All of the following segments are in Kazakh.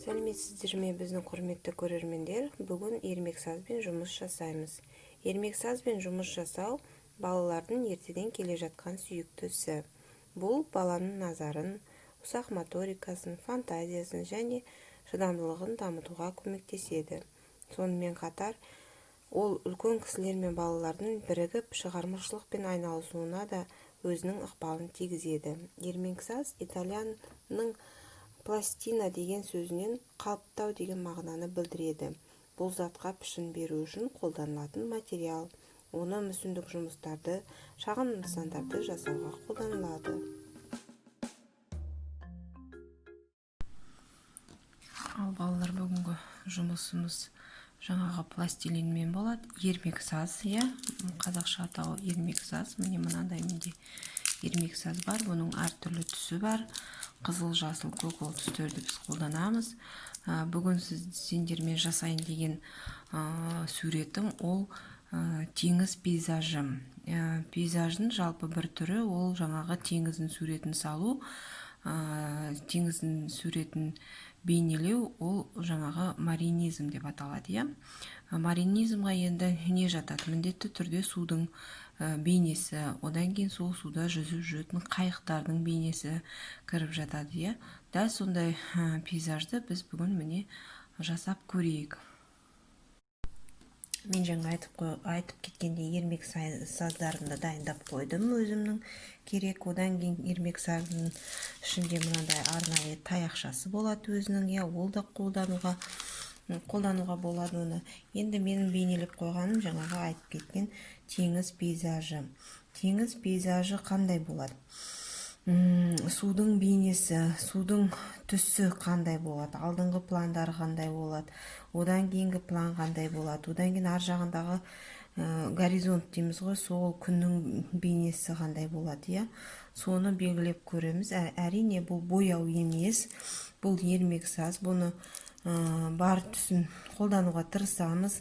Сәлеметсіздер ме, біздің құрметті көрермендер! Бүгін ермексазбен жұмыс жасаймыз. Ермексазбен жұмыс жасау – балалардың ертеден келе жатқан сүйікті ісі. Бұл баланың назарын, ұсақ моторикасын, фантазиясын және шыдамдылығын дамытуға көмектеседі. Сонымен қатар ол үлкен кісілер мен балалардың бірігіп шығармашылықпен айналысуына да өзінің ықпалын тигізеді. Ермексаз итальянның пластина деген сөзінен, қалыптау деген мағынаны білдіреді. Бұл затқа пішін беру үшін қолданылатын материал. Оны мүсіндік жұмыстарды, шағын нысандарды жасауға қолданылады. Ал, балалар, бүгінгі жұмысымыз жаңағы пластилинмен болады. Ермексаз, иә, қазақша атауы ермексаз. Міне, мынандай менде ермексаз бар. Бұның әртүрлі түсі бар: қызыл, жасыл, көк. Ол түстерді біз қолданамыз. Бүгін сендермен жасайын деген суретім ол теңіз пейзажы. Пейзаждың жалпы бір түрі ол жаңағы теңіздің суретін салу, теңіздің суретін бейнелеу. Ол жаңағы маринизм деп аталады, иә. Маринизмға енді не жатады? Міндетті түрде судың бейнесі, одан кейін сол суда жүзіп жүретін қайықтардың бейнесі кіріп жатады, иә. Дәл сондай пейзажды біз бүгін, міне, жасап көрейік. Мен жаңа айтып кеткендей, ермек саздарымды дайындап қойдым өзімнің керек. Одан кейін ермек саздың ішінде мынандай арнайы таяқшасы болады өзінің, иә. Ол да қолдануға болады оны. Енді менің бейнелеп қойғаным жаңағы айтып кеткен теңіз пейзажы. Теңіз пейзажы қандай болады? Судың бейнесі, судың түсі қандай болады, алдыңғы пландары қандай болады, одан кейінгі план қандай болады, одан кейін ар жағындағы горизонт дейміз ғой, сол күннің бейнесі қандай болады, иә, соны белгілеп көреміз. Әрине, бұл бояу емес, бұл ермексаз. Бұны бар түсін қолдануға тырысамыз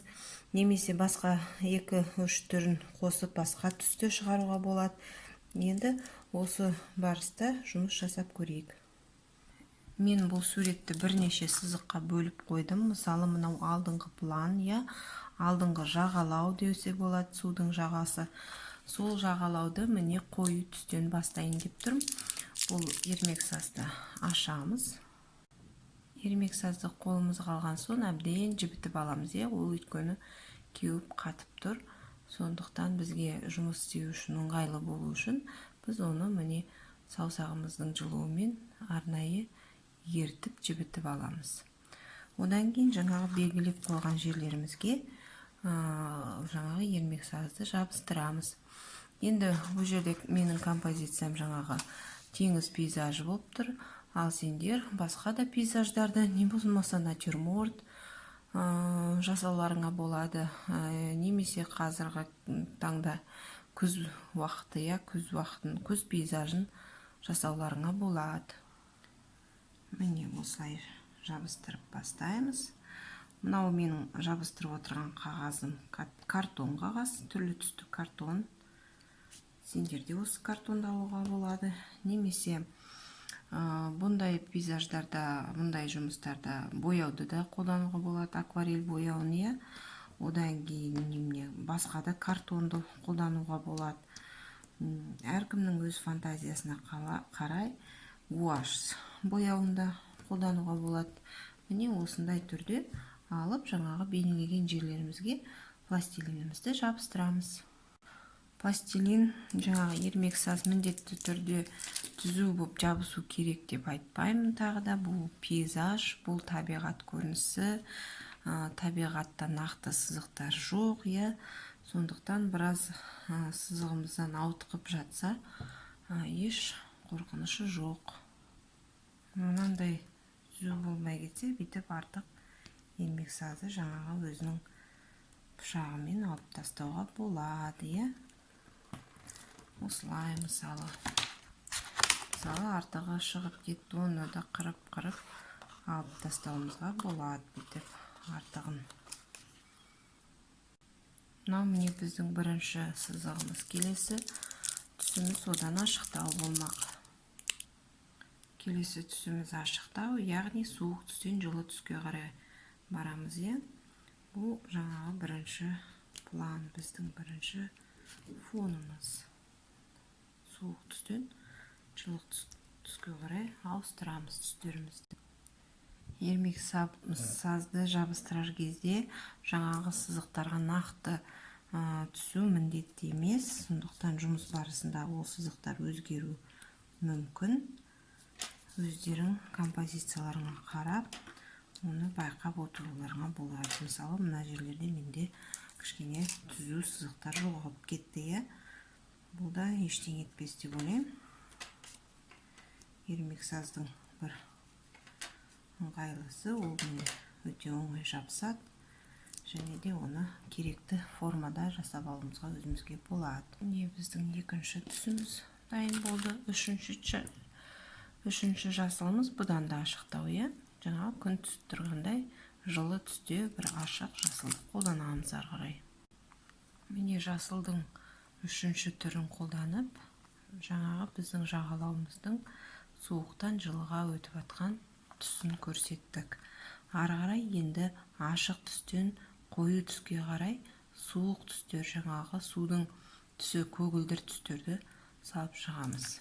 немесе басқа екі үш түрін қосып, басқа түсті шығаруға болады. Енді осы барыста жұмыс жасап көрейік. Мен бұл суретті бірнеше сызыққа бөліп қойдым. Мысалы, мынау алдыңғы план, иә, алдыңғы жағалау десе болады, судың жағасы. Сол жағалауды, міне, қою түстен бастайын деп тұрмын. Бұл ермексазды ашамыз. Ермексазды қолымызға алған соң, әбден жібітіп аламыз, иә. Ол өйткені кеуіп қатып тұр. Сондықтан бізге жұмыс істеу үшін ыңғайлы болу үшін біз оны, міне, саусағымыздың жылуымен арнайы ерітіп, жібітіп аламыз. Одан кейін жаңағы белгілеп қойған жерлерімізге жаңағы ермексазды жабыстырамыз. Енді бұл жерде менің композициям жаңағы теңіз пейзажы болып тұр. Ал сендер басқа да пейзаждарды, не болмаса натюрморт жасауларыңа болады немесе қазіргі таңда күз уақыты, иә, күз уақытын, күз пейзажын жасауларыңа болады. Міне, осылай жабыстырып бастаймыз. Мынау менің жабыстырып отырған қағазым картон қағаз, түрлі түсті картон. Сендер де осы картонды алуға болады немесе бұндай пейзаждарда, бұндай жұмыстарда бояуды да қолдануға болады, акварель бояуын, иә. Одан кейін немене, басқа да картонды қолдануға болады. Әркімнің өз фантазиясына қарай гуашь бояуын да қолдануға болады. Міне, осындай түрде алып, жаңағы бейнелеген жерлерімізге пластилинімізді жабыстырамыз. Пластилин, жаңағы ермексаз міндетті түрде түзу болып жабысу керек деп айтпаймын. Тағы да, бұл пейзаж, бұл табиғат көрінісі. Табиғатта нақты сызықтар жоқ, иә. Сондықтан біраз сызығымыздан ауытқып жатса, еш қорқынышы жоқ. Мынандай түзу болмай кетсе, бүйтіп артық ермексазды жаңағы өзінің пышағымен алып тастауға болады, иә. Осылай, мысалы, артығы шығып кетті, оны да қырып қырып алып тастауымызға болады бүйтіп артығын. Мынау, міне, біздің бірінші сызығымыз. Келесі түсіміз одан ашықтау болмақ. Келесі түсіміз ашықтау, яғни суық түстен жылы түске қарай барамыз, иә. Бұл жаңағы бірінші план, біздің бірінші фонымыз. Суық түстен жылы түске қарай ауыстырамыз түстерімізді. Ермек сазды жабыстырар кезде жаңағы сызықтарға нақты түсу міндетті емес, сондықтан жұмыс барысында ол сызықтар өзгеру мүмкін. Өздерің композицияларыңа қарап, оны байқап отыруларыңа болады. Мысалы, мына жерлерде менде кішкене түзу сызықтар жоғалып кетті, иә. Бұл да ештеңе етпес деп ойлаймын. Ермек саздың бір ыңғайлысы, ол міне өте оңай жабысады және де оны керекті формада жасап алуымызға өзімізге болады. Міне, біздің екінші түсіміз дайын болды. Үшінші жасылымыз бұдан да ашықтау, иә. Жаңағы күн түсіп тұрғандай жылы түсте бір ашық жасылды қолданамыз ары қарай. Міне, жасылдың үшінші түрін қолданып, жаңағы біздің жағалауымыздың суықтан жылыға өтіп жатқан түсін көрсеттік. Ары қарай енді ашық түстен қою түске қарай суық түстер, жаңағы судың түсі көгілдір түстерді салып шығамыз.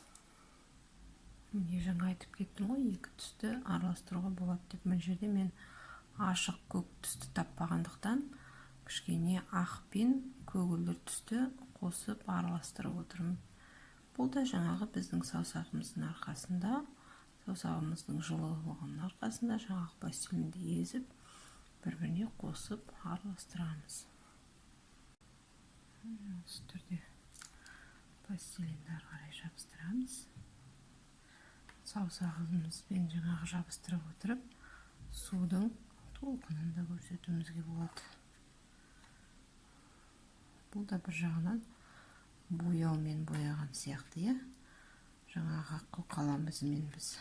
Міне, жаңа айтып кеттім ғой, екі түсті араластыруға болады деп. Мына жерде мен ашық көк түсті таппағандықтан, кішкене ақ пен көгілдір түсті қосып араластырып отырмын. Бұл да жаңағы біздің саусағымыздың арқасында, саусағымыздың жылылығының арқасында жаңағы пластилинді езіп, бір біріне қосып араластырамыз. Осы түрде пластилинді ары қарай жабыстырамыз. Саусағымызбен жаңағы жабыстырып отырып, судың толқынын да көрсетуімізге болады. Бұл да бір жағынан бояумен бояған сияқты, иә. Жаңағы қылқалам ізімен біз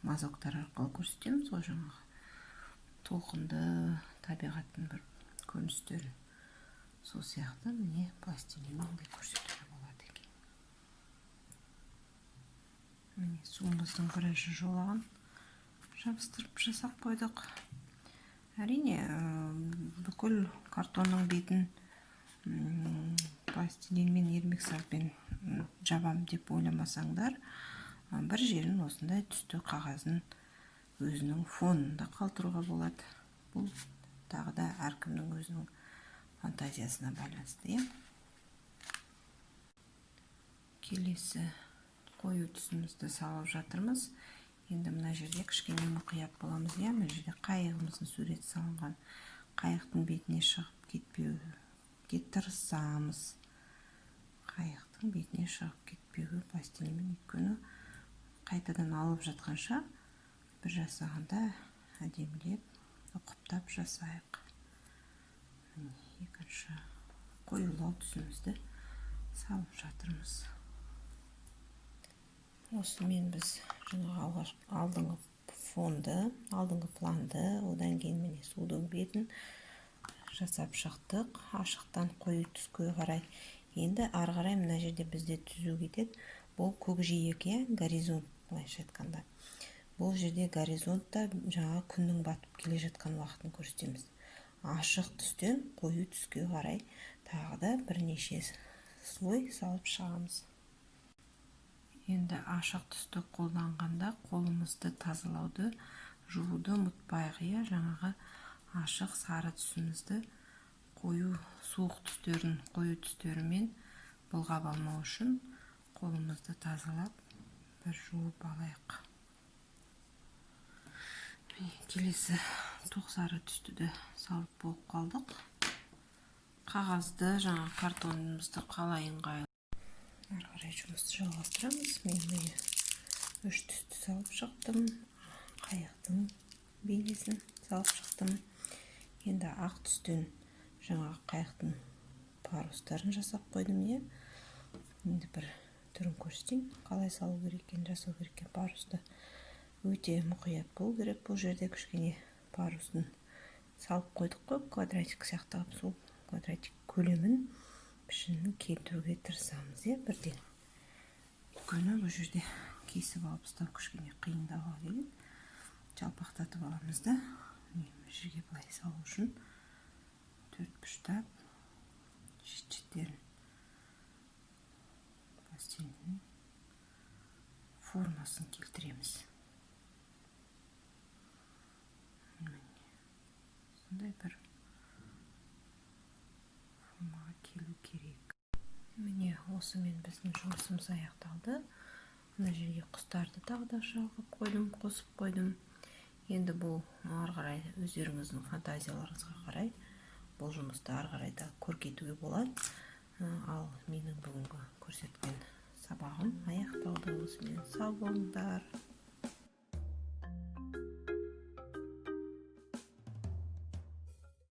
мазоктар арқылы көрсетеміз ғой жаңағы толқынды табиғаттың бір көріністерін. Сол сияқты, міне, пластилинмен де көрсетуге болады екен. Міне, суымыздың бірінші жолағын жабыстырып жасап қойдық. Әрине, бүкіл картонның бетін пластилинмен, ермек сазбен жабам деп ойламасаңдар, бір жерін осындай түсті қағаздың өзінің фонында қалдыруға болады. Бұл тағы да әркімнің өзінің фантазиясына байланысты, иә. Келесі қою түсімізді салып жатырмыз. Енді мына жерде кішкене мұқият боламыз, иә. Мына жерде қайығымыздың суреті салынған. Қайықтың бетіне шығып кетпеуге тырысамыз. Қайықтың бетіне шығып кетпеуге пластилинмен, өйткені қайтадан алып жатқанша, бір жасағанда әдемілеп, ұқыптап жасайық. Міне, екінші қоюлау түсімізді салып жатырмыз. Осымен біз жаңағы алғаш алдыңғы фонды, алдыңғы планды, одан кейін, міне, судың бетін жасап шықтық ашықтан қою түске қарай. Енді ары қарай мына жерде бізде түзу кетеді. Бұл көкжиек, иә, горизонт былайша айтқанда. Бұл жерде горизонтта жаңағы күннің батып келе жатқан уақытын көрсетеміз. Ашық түстен қою түске қарай тағы да бірнеше слой салып шығамыз. Енді ашық түсті қолданғанда қолымызды тазалауды, жууды ұмытпайық, иә. Жаңағы ашық сары түсімізді қою суық түстерін қою түстерімен былғап алмау үшін қолымызды тазалап, бір жуып алайық. Міне, келесі тоқ сары түсті де салып болып қалдық. Қағазды, жаңа картонымызды қалай ыңғайлы, ары қарай жұмысты жалғастырамыз. Мен, міне, үш түсті салып шықтым, қайықтың бейнесін салып шықтым. Енді ақ түстен жаңағы қайықтың парустарын жасап қойдым, иә. Енді бір түрін көрсетейін, қалай салу керек екенін, жасау керек екен парусты. Өте мұқият болу керек бұл жерде. Кішкене парусын салып қойдық қой квадратик сияқты қылып, сол квадратик көлемін, пішінін келтіруге тырысамыз, иә, бірден. Өйткені бұл жерде Кесіп алып ұстау кішкене қиындауға келеді. Жалпақтатып аламыз да, міне, мына жерге былай салу үшін төрт бұрыштап, шет шеттерін пластилиннің формасын келтіреміз. Міне, сондай бір формаға келу керек. Міне, осымен біздің жұмысымыз аяқталды. Мына жерге құстарды тағы да жалғап қойдым, қосып қойдым. Енді бұл ары қарай өздеріңіздің фантазияларыңызға қарай бұл жұмысты ары қарай да көркейтуге болады. Ал менің бүгінгі көрсеткен сабағым аяқталды осымен. Сау болыңдар.